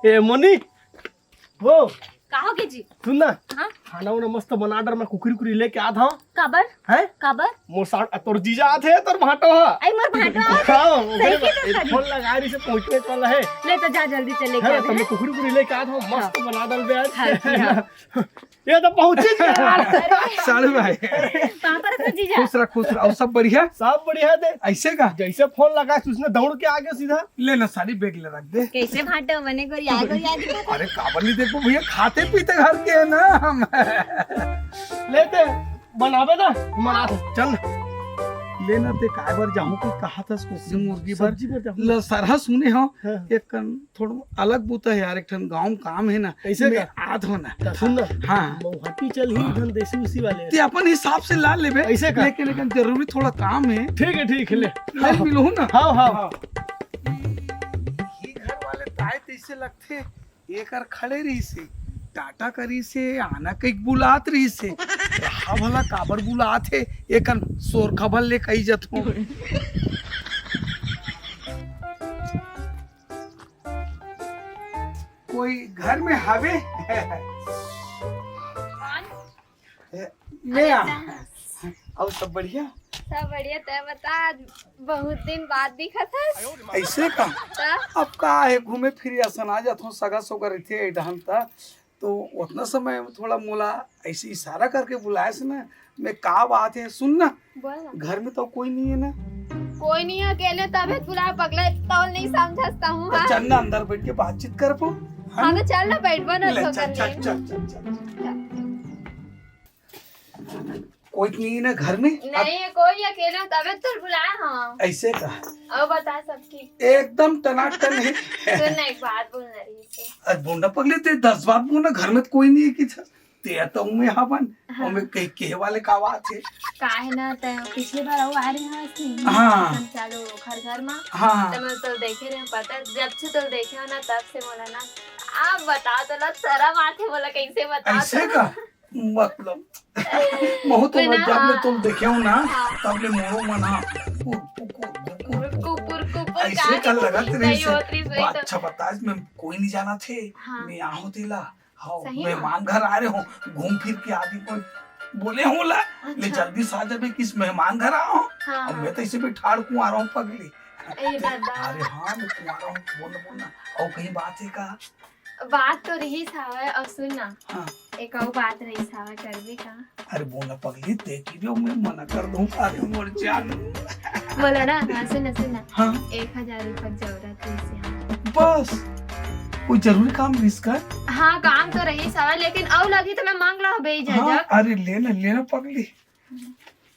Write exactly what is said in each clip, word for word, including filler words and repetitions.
ए मोनी, वो का हो गे जी? सुन ना, हाँ? खाना वाना मस्त बना डर, मैं कुकरी कुकरी लेके आत हूँ। काबर? हैं? काबर? मोर साथ तोर जीजा आत हे, तोर भांटो हा। आई मोर भांटो हा। हाँ, सही के तो सही। फोन लगा रही से पहुँचने वाला है। ले तो जा जल्दी चले है ना, के। तो मैं कुकरी कुकरी लेके आत हूँ, मस्त बना डल बे आज। हाँ जी, हाँ। ये तो पहुँची गया। साढ़ू भाई, पापड़ तो जीजा। खुश रह, खुश रह। और सब बढ़िया? सब बढ़िया थे। ऐसे का? जैसे फोन लगा, उसने दौड़ के आगे सीधा। ले ना साड़ी, बैग ले रख दे। कैसे भांटो बने गोरिया गोरिया दिखत हे। अरे काबर नहीं देखो भैया, खाते पीते घर के है ना हम। लेते बनावे ना, मना। चल ना। ले ना ते काय बर जाहूं कि कहा था कुकरी मुर्गी बर। सब्जी बर जाहूं। ल सरहा सुने हो, हाँ। एक कन थोड़ा अलग बुता है यार, एक ठन गांव में काम है ना। ऐसे मैं का? आत हो ना। तो सुन ना, हाँ। मौहटी चल ही धन देसी उसी वाले। ते अपन हिसाब से ला लेबे। ऐसे का? लेकिन, लेकिन जरूरी थोड़ा काम है। ठीक है, ठीक है, ले। ले मिलहू ना। हाँ, हाँ। ये घर वाले ताए तैसे लगथे, एकर खड़े रही से, टाटा करी से, आना कई बुलात रही से। रहा भला काबर बुलात हे, एकर सोर खबर ले कही जत हो। कोई घर में हवे? मैं आ। और सब बढ़िया? सब बढ़िया, तय बता, आज बहुत दिन बाद दिखत हस। ऐसे का? त अब का है, घूमे फिरे असन आ जात हूँ, सगा सोगा रहिथे ए डहन त, तो उतना समय में थोड़ा मोला ऐसे इशारा करके बुलाए से ना, मैं का बात है, सुन ना, बोल ना। घर में तो कोई नहीं है ना। कोई नहीं, अकेले तबे बुला पगला, तो नहीं समझता हूँ। तो हाँ? चल ना, अंदर बैठ के बातचीत कर पो। हाँ, तो चल ना, बैठ बना ले, तो चल, कर चल, ले। चल, चल, चल। कोई नहीं है ना घर में? नहीं है कोई, अकेले तबे तो बुलाया हाँ। ऐसे का? अब बता सबकी। एकदम टनाटन है। सुन ना, एक बात बोलना रही से। अरे बोंडा पगले, ते दस बात बोलना, घर में तो कोई नहीं है कि ते तो मैं हवन। हाँ। और मैं कह, कहे वाले का बात है। काहे ना, त पिछले बार वो आ रही हस नहीं। हाँ। हम चालू घर घर में। हाँ। तो मैं तो देखे रहे, पता, जब से तो देखे हो ना, तब से बोला ना। आप बता तो ला, शरम आथे बोला, कैसे बता ऐसे का? मतलब, बहुत तो मैं ना, जब ले हाँ। तुम देखे हो ना, हाँ। तब ले मोरो मन हाँ, कुकुर, कुकुर, कुकुर। कुकुर कुकुर ऐसे काहे कर लगा की तेरे नहीं से। होत रही, वही तो। अच्छा बता, मैं कोई नहीं जाना थे, हाँ। मैं यहाँ तेला, हाँ, सही मेहमान घर आ रहे हो, घूम फिर के आदि कोई बोले हो ला, ले अच्छा। जल्दी से आ जाबे, किस मेहमान घर आओ। हाँ, अब हाँ। मैं तो इसे भी ठाड़ कुआरा हूँ पगली। ए दादा। अरे हाँ, मैं कुआरा हूँ, बोल बोल ना। और कहीं बात है का? बात तो रही सावा, और सुन ना, हाँ। एक और बात रही सावा, करबे का? अरे बोला पगली, देखी भी मैं मना कर दूँ, अरे मोर जान। बोला ना, हाँ, सुन ना, सुन ना। हाँ। एक हजार रुपये जरूरत है इसे। बस, कोई जरूरी काम नहीं इसका? हाँ, काम तो रही सावा, लेकिन और लगी तो मैं मांग ला बे हाँ, इजाजत। अरे लेना, लेना पगली।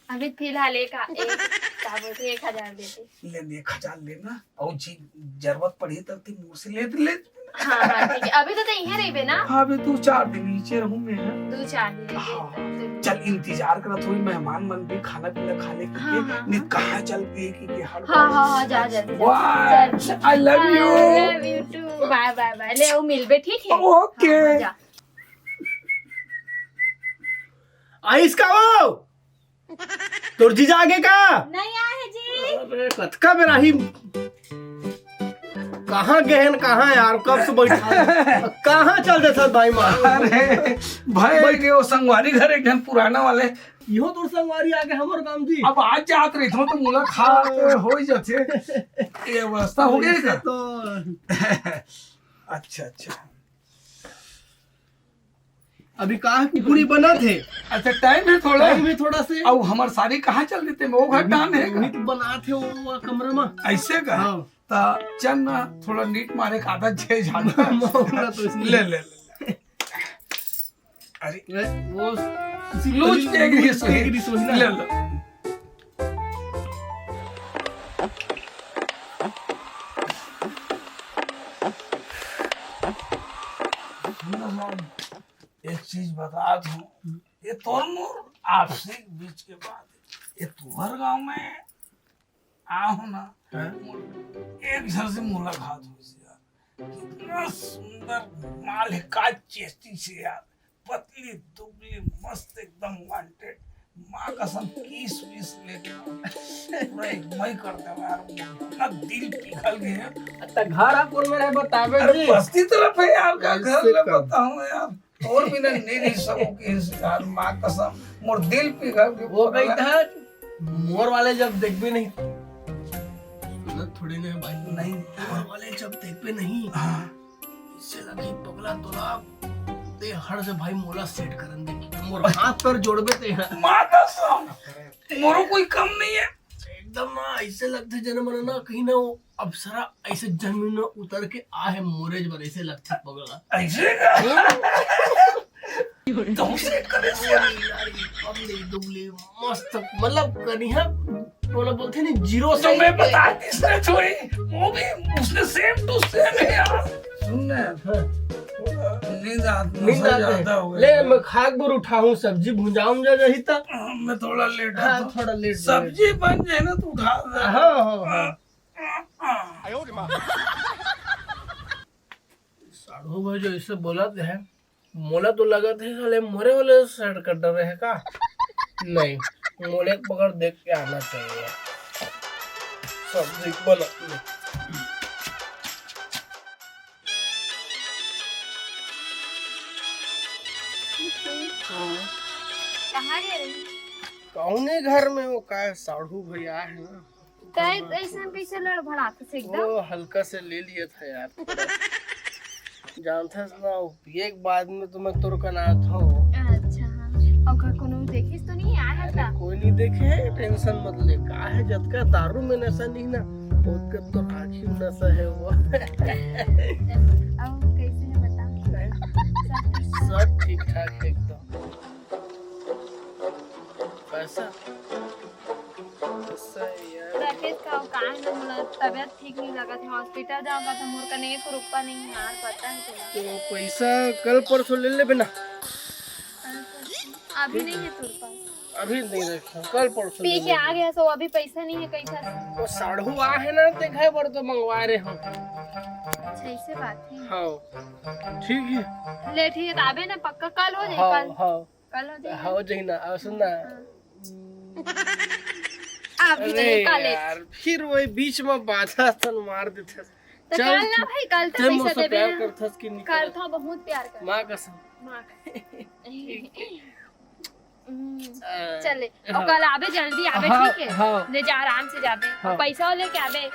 अभी फिलहाल एक, एक, का बोलते, एक हजार दे दे। लेना, एक हजार लेना, और जी जरूरत पड़ी तब ते मोर से ले, ले। हाँ, हाँ, ठीक है। अभी तो, तो यहीं रहिबे ना? हाँ, अभी दो चार दिन नीचे रहूँ मैं, हाँ। दो चार दिन के। हाँ। तो चल, इंतजार करा, थोड़ी मेहमान मन भी खाना पीना खा ले के, हाँ, हाँ, नहीं हाँ। कहाँ चल गए कि, कि हर हाँ, हाँ, हाँ, जा, जा, जा, जा। वाह, चल। I love you। I love you too। Bye, bye, bye। ले, वो मिलबे, ठीक है? OK। हाँ, जा। आइस का वो? तोर जीजा आगे का? नहीं आए जी। अरे कतका बेर आही, कहाँ गए हैं, कहाँ यार, कब से बैठा हूँ? कहाँ चल देथस भाई माँ? अरे भाई, के वो संगवारी घर एक जन पुराना वाले। इहो तोर संगवारी आगे हमर काम दी। अब आज जात रही तो मुलाकात हो ही जाते। ये व्यवस्था हो गई का? तो अच्छा, अच्छा। अभी कहा कि पूरी बना थे। अच्छा, टाइम है थोड़ा। टाइम है थोड़ा से। अब हमार सारी कहाँ चल देते हैं? वो घर टान है वही का? तो बना थे वो, वो कमरा में। ऐसे का? हाँ। ता चल ना, थोड़ा नीट मारे का आदत छे जाना। मामला तो इसलिए। ले, ले, ले। अरे, वो लूज के गिरी सोई। गिरी सोई ना। ले लो। एक चीज बता दूं, ये तोर मोर आपसी बीच के बात है। ये तुम्हार गांव में आओ ना, एक झन से मुलाकात हुई थी यार, कितना सुंदर माल है, का चेस्टी से यार, पतली दुबली, मस्त एकदम वांटेड, माँ कसम किस विस लेके आओ। मैं, मैं कर देंव यार, ना दिल पिघल गए। अच्छा, घर आप कौन में रहे बतावे अरे जी? बस्ती तरफ है यार, का घर ले बताऊं यार। और भी नहीं, नहीं, नहीं, सब ओके है यार, माँ कसम, मोर दिल पिघल के वो पगला। कही था, मोर वाले जब देखबे नहीं, सुनत थोड़ी ना है भाई। नहीं। मोर वाले जब देखबे नहीं, हाँ। इससे लगी पगला तोला, ते हर से भाई मोला सेट करन दे, मोर हाथ पर जोड़बे ते। माँ कसम, मोरो कोई कम नहीं है। एकदम ना ऐसे लगथे जने मन ना कहीं ना वो अप्सरा ऐसे जमीन में उतर के आ है मोरेज बर, ऐसे लगथे पगला। ऐसे का? तो उसे करे से यार, एकदम ले दुबले, मस्त, मतलब कनिहा, बोला बोलते नहीं, जीरो तो से मैं बता, इसने थोड़ी, वो भी उसने सेम टू सेम है यार। सुन ना, हाँ। नींद आत-, नींद नशा आते ज्यादा हो गया। ले, मैं खाक बर उठाहूँ, सब्जी भुंजा उंजा जाही त। हाँ, मैं थोड़ा लेट हाँ, आता हूँ। थोड़ा लेट, सब्जी लेट। बन जाए ना, तो उठा दे। हाँ, हाँ, हाँ। साढ़ू भाई जो ऐसे बोलत हे, मोला तो लगत हे, साले मोरे वाले सेट कर डरे हे का? नहीं, मोले एक पकड़ देख के आना चाहिए। सब्जी बना। कहाँ गए रही? कौने घर में वो का साढ़ू भैया है ना? तै ऐसन कैसे लड़भड़ात से एकदम? वो हल्का से ले लिया था यार, थोड़ा। जानथस ना, वो पिए के बाद में तो मैं तोर कनात हूँ। अच्छा, हाँ। और घर कोनो देखिस तो नहीं आया अरे, था? कोई नहीं देखे, टेंशन मत ले। का है, जतका दारू में नशा नहीं ना, ओतका तो आँखी में नशा है वो। अब कैसे है बता? हैं? सब ठीक? सब ठीक ठाक है एकदम। पैसा? पैसा यार। राकेश का, का है ना, मोला तबीयत ठीक नहीं लगत है, हॉस्पिटल जाऊंगा तो मोर कने एक रुपया नहीं है यार, पता है तुला? तो पैसा कल परसों ले लेबे ना। कल परसों? अभी नहीं है तोर पास? अभी नहीं रखा, कल परसों पी ले के लेबे। आ गया सो अभी पैसा नहीं है कैसा? वो साढ़ू आ है ना, देखा बर तो मंगवा रहे हम। अच्छा, ऐसे बात है। हाँ, ठीक है। ले ठीक है, तो आबे ना, पक्का कल हो जाए, हाँ, कल। हाँ। कल हो जाए। हाँ, हो जाए ना। और सुन ना। हाँ। आप भी अरे नहीं, कल ले। यार, फिर वही बीच में बाधा तन मार देते। तो चल, कल ना भाई, कल तो ते पैसा मोसे देबे प्यार ना। करथस कि नहीं कल करत? तो बहुत प्यार कर। माँ कसम। माँ कसम। हम्म, आ, चले। हाँ। और कल आबे, जल्दी आबे, हाँ, ठीक है? हाँ। ले जा, आराम से जाबे। हाँ। और पैसा लेके आबे।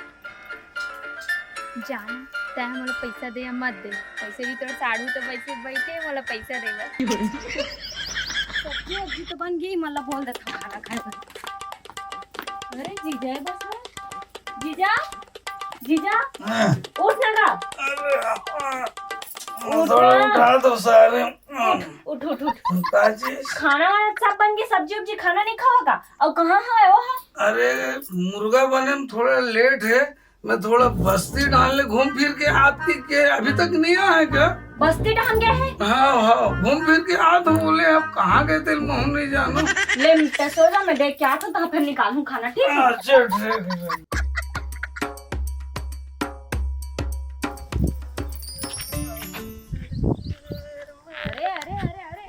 जान, तै मोला पैसा दे या मत दे, वैसे भी तोर साढ़ू तो वैसे बैठे, मोला पैसा दे बस। सब्जी वब्जी तो बन गई, मतलब बोल देता हूँ खाना खाए बर। अरे जीजा है बस में। जीजा, जीजा, हाँ। उठ ना गा। अरे, हाँ। उठ थोड़ा ना। उठा दो सारे। उठ, उठ, उठ, उठ। का चीज? खाना वाना सब बन गई, सब्जी उब्जी खाना नहीं खाओगा? और कहाँ है वो है? अरे, मुर्गा बने में थोड़ा लेट है, मैं थोड़ा बस्ती डालने घूम फिर के आपकी के अभी तक नहीं आया क्या? बस्ती डाल गया है? हाँ, हाँ, घूम फिर के आ तो बोले, अब कहाँ गए थे, मैं नहीं जानू। ले, मिस्टर, सो जा, मैं देख के आता हूँ, तो फिर निकालूँ खाना, ठीक है? अच्छा, ठीक है। अरे, अरे, अरे, अरे।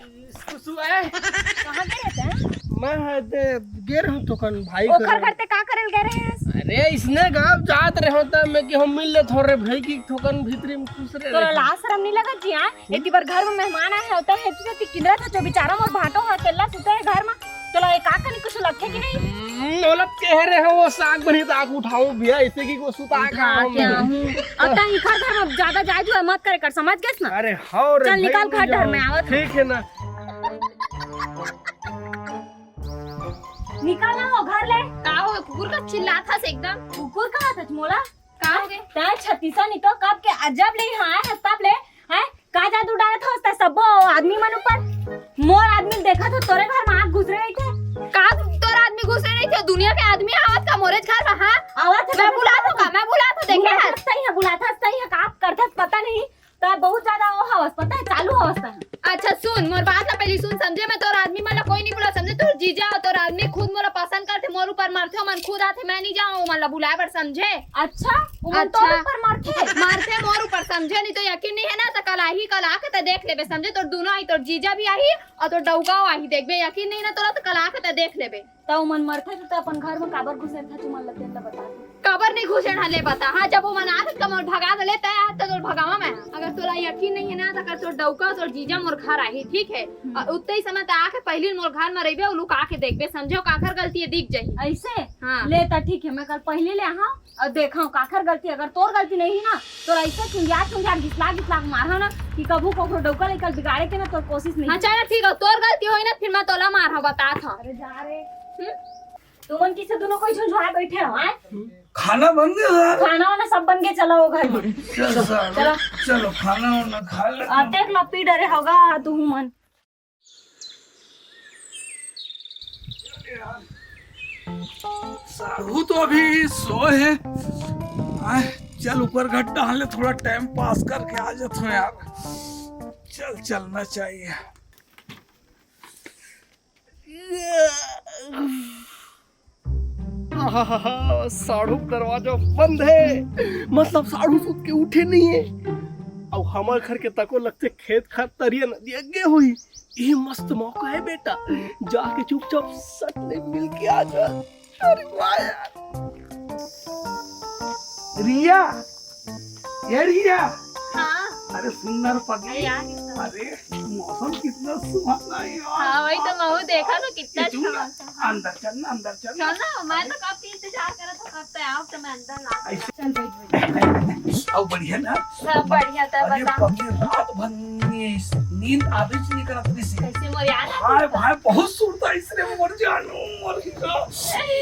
कुसुम आए। कहाँ गए थे? मैं हा दे, गे रहूं थोकन भाई ओखर घर। घर ते का करल गए रहे? अरे, इसने गांव जात रहे होता, मैं कि हम मिल ले थोड़े भाई की थोकन भीतरी में खुश रहे तोला रहे। लाज शरम नहीं लगत जी, हाँ? हम्म? इतनी बार घर में मेहमान आए होते हैं, इतनी ती किंदरा था जो बेचारा मोर भाटो हा, अकेला सुते है घर में। चलो, एक आंख नहीं कुछ लगे कि नहीं? हम्म, ओला कह रहे हो, वो साग बनी तो आंख उठाऊं भैया, ऐसे की को सुता उठा के आऊं। अब तंग घर, घर में ज्यादा जाए जुआ मत करे कर, समझ गए ना? अरे, हाँ रे चल, भाई, निकाल घर, घर में आवत। ठीक है ना। निकल ना हो घर ले। का हो, कुकुर का चिल्लात हस एकदम? कुकुर का हाथ मोला? का हो गे? तै छत्तीसा निकल, कब के अजब ले यहाँ आए है, तब ले, हैं? का जादू डालत हस तै सब्बो आदमी मन ऊपर? मोर आदमी देखत हो, तोरे घर में आग घुसरे रही थे। का तोर आदमी घुसरे रही थे? दुनिया के आदमी आवत का मोरे घर में, हाँ? आवत है, मैं बुलात हो का? मैं बुलात हो, देखे बुलात है। हस तई है, बुलात हस तई है, का करत हस पता नहीं। तो बहुत ज्यादा वो हवस, पता है, चालू हवस है। अच्छा सुन, मोर बात ला पहली सुन, समझे? मैं तोर आदमी मन ला कोई नहीं बुला, समझे? तोर जीजा और तोर आदमी खुद मोला पसंद करथे, मोर ऊपर मरथे, ओमन खुद आथे, मैं नहीं जाऊँ ओमन ला बुलाए बर, समझे? अच्छा, ओमन तोर अच्छा। ऊपर मरथे? मरथे मोर ऊपर, समझे? नहीं तो यकीन नहीं है ना, तो कल आही, कल आके तो देख लेबे, समझे? तोर दोनों आई, तोर जीजा भी आही और तोर डौकाओ आही, देखबे, यकीन नहीं ना तोरा, तो कल आके तो देख लेबे। त ओमन मरथे त, त अपन घर म काबर घुसेरथा तुमन ल, तेन ल बता। काबर नहीं घुसेरथा ले बता। हाँ, जब ओमन आथे त मोल भगा दे ले, तय आथे त तोल भगावा मैं। अगर तोला यकीन नहीं है ना, त अगर तोर डउका, तोर जीजा मोर घर आही, ठीक है? हम्म। अउ उत्ते ही समय त आके पहिली मोर घर म रहिबे, अउ लुका के देखबे, समझे? काखर गलती है, दिख जाही। ऐसे? हाँ। ले त ठीक है, मैं कल पहिली ले आहा अउ देखा काखर गलती। अगर तोर गलती नहीं ना, तोर ऐसे चुंदिया चुंदिया घिसला घिसला के मारहा ना कि कभू कोकरो डउका लइका ल बिगाड़े के ना तोर कोशिश नहीं। हाँ, चल ठीक है, तोर गलती होई ना, फिर मैं तोला मारहा, बतात हूँ। अरे जा रे। हम्म? तुमन किसे दोनों कोई झुंझुआ बैठे हो, हैं? खाना बन गया यार। खाना वाना सब बन के चला हो घर में। चल साहब, चलो। चलो खाना वाना खा ले। अब देख लो, पी डरे होगा तू मन। साढ़ू तो अभी सोए है। आए, चल ऊपर घट टहल ले, थोड़ा टाइम पास करके आ जाता हूँ यार। चल, चलना चाहिए। आहाहा, साढ़ू के दरवाजा बंद है, मतलब साढ़ू सुत के उठे नहीं है। अब हमर घर के तको लगते खेत खार तरिया नदिया गे हुई। ये मस्त मौका है बेटा, जाके चुपचाप सट ले मिल के आ जा। अरे वाह यार। रिया, ये रिया। हाँ। अरे सुंदर पगली। अरे यार, ये सब। अरे मौसम कितना सुहाना है यार। हाँ, वही तो मैं देखा तो कितना ये अच्छा चुप ना। मौसम है। अंदर चल ना, अंदर चल ना। चल ना, मैं तो कब से इंतजार कर रहा था, कब से आओ तो मैं अंदर ला। ऐसे चल बैठ, बैठ। अब बढ़िया ना? सब बढ़िया था, अरे बता। पगली रात भर नींद, नींद आवे च नहीं करत रही से। कैसे मोर याद आ हाय गया? भाई, बहुत सुरता इसने मर जानो, मर गया।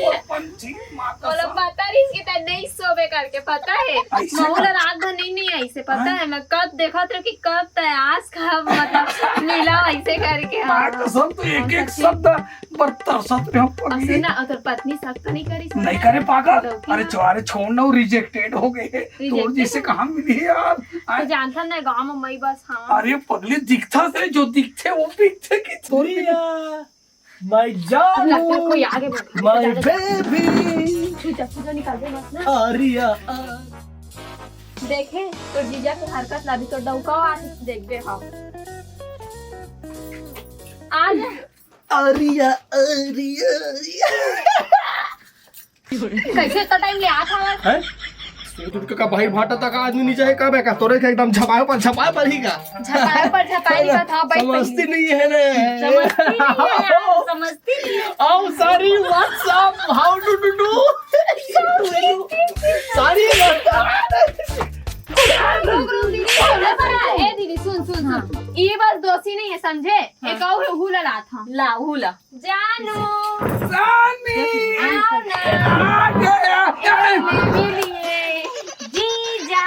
और पंछी माँ बोलो, कसम। पता नहीं इसकी तरह नहीं सोवे करके, पता है? ऐसे महू का? ला रात भर नींद नहीं आई से, पता हाँ? है? मैं कब देखा तो कि कब तयास का, मतलब, मिला ऐसे करके, हाँ। माँ कसम, तो एक एक शब्द पर तरसत रहे हो, और पगली। सुन ना, और तोर पत्नी शक तो नहीं करी, नहीं करे पागल। तो क्या? अरे चो-, अरे छोड़ ना, वो रिजेक्टेड हो गए। तो रिजेक्टेड जिसे हो गए? कहाँ मिली है यार? तो आए? जानता ना, गाँव में मई बस, हाँ। अरे पगली, दिखता से जो दिखते वो दिखते कि थोड़ी। रिया, my जानू, लगता है कोई आगे बढ़ गया। My baby। तू जा, तू जा, निकाल दे मत ना। आर्या। देखे, तो जीजा के हरकत ला भी तो डौका आ देखबे, हाँ। आ जा। आर्या, आर्या, आर्या। कैसे इतना टाइम ले आत हवस? हैं? सूत उठ के का बाहिर भाटा तक आदमी नहीं जाए का बे का? तोरे के एकदम झपाए पर झपाए पर ही का? झपाए पर झपाए ही का था, बैठ समझती पहले। नहीं है रे। समझती नहीं है यार, समझती नहीं है। Oh, sorry, what's up? How do you do? Sorry, what's up? रुक, रुक, दीदी, सुन, सुन, ए दीदी, सुन, सुन, सुन। हाँ। ये बस दोषी नहीं है, समझे? हाँ। एक और हूला लात हूँ। ला, हूला। जानू। रानी। आओ ना। आ गया। ए, मेरे लिए। जीजा।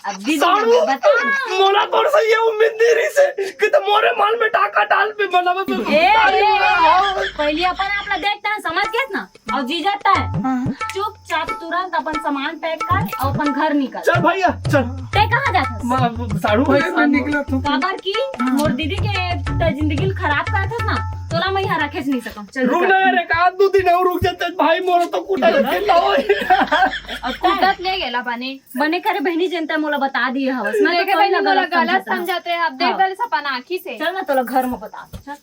अब दीदी साढ़ू, ने बता। मोला तोर से ये उम्मीद नहीं रही से कि तो मोरे माल में टाका डाल पे बनावे पे ए, ए, ए, पहले अपन आप ला देखता है, समझ गया ना? और जीजा तय हाँ। चुपचाप तुरंत अपन सामान पैक कर और अपन घर निकल। चल भैया, चल। तय कहाँ जात हस? म-, साढ़ू भाई मैं सामने। निकला तो। काबर की हाँ। मोर दीदी के तय जिंदगी ल खराब करत हस ना, तोला मैं यहाँ रखे नहीं सकम। चल रुक निकल। ना यार, एक आध दो दिन और रुक जाते भाई, मोर तो कुटा चल। लेते ना। और कुटत ले गेला बने। बने करे बहनी जनता मोला बता दिए हवस। मैं तो देखे तोला बहनी मोला गलत गलत समझत हूँ। समझत रहे, अब देख हाँ। गले सपना आँखी से। चल ना तोला घर में बता। चल।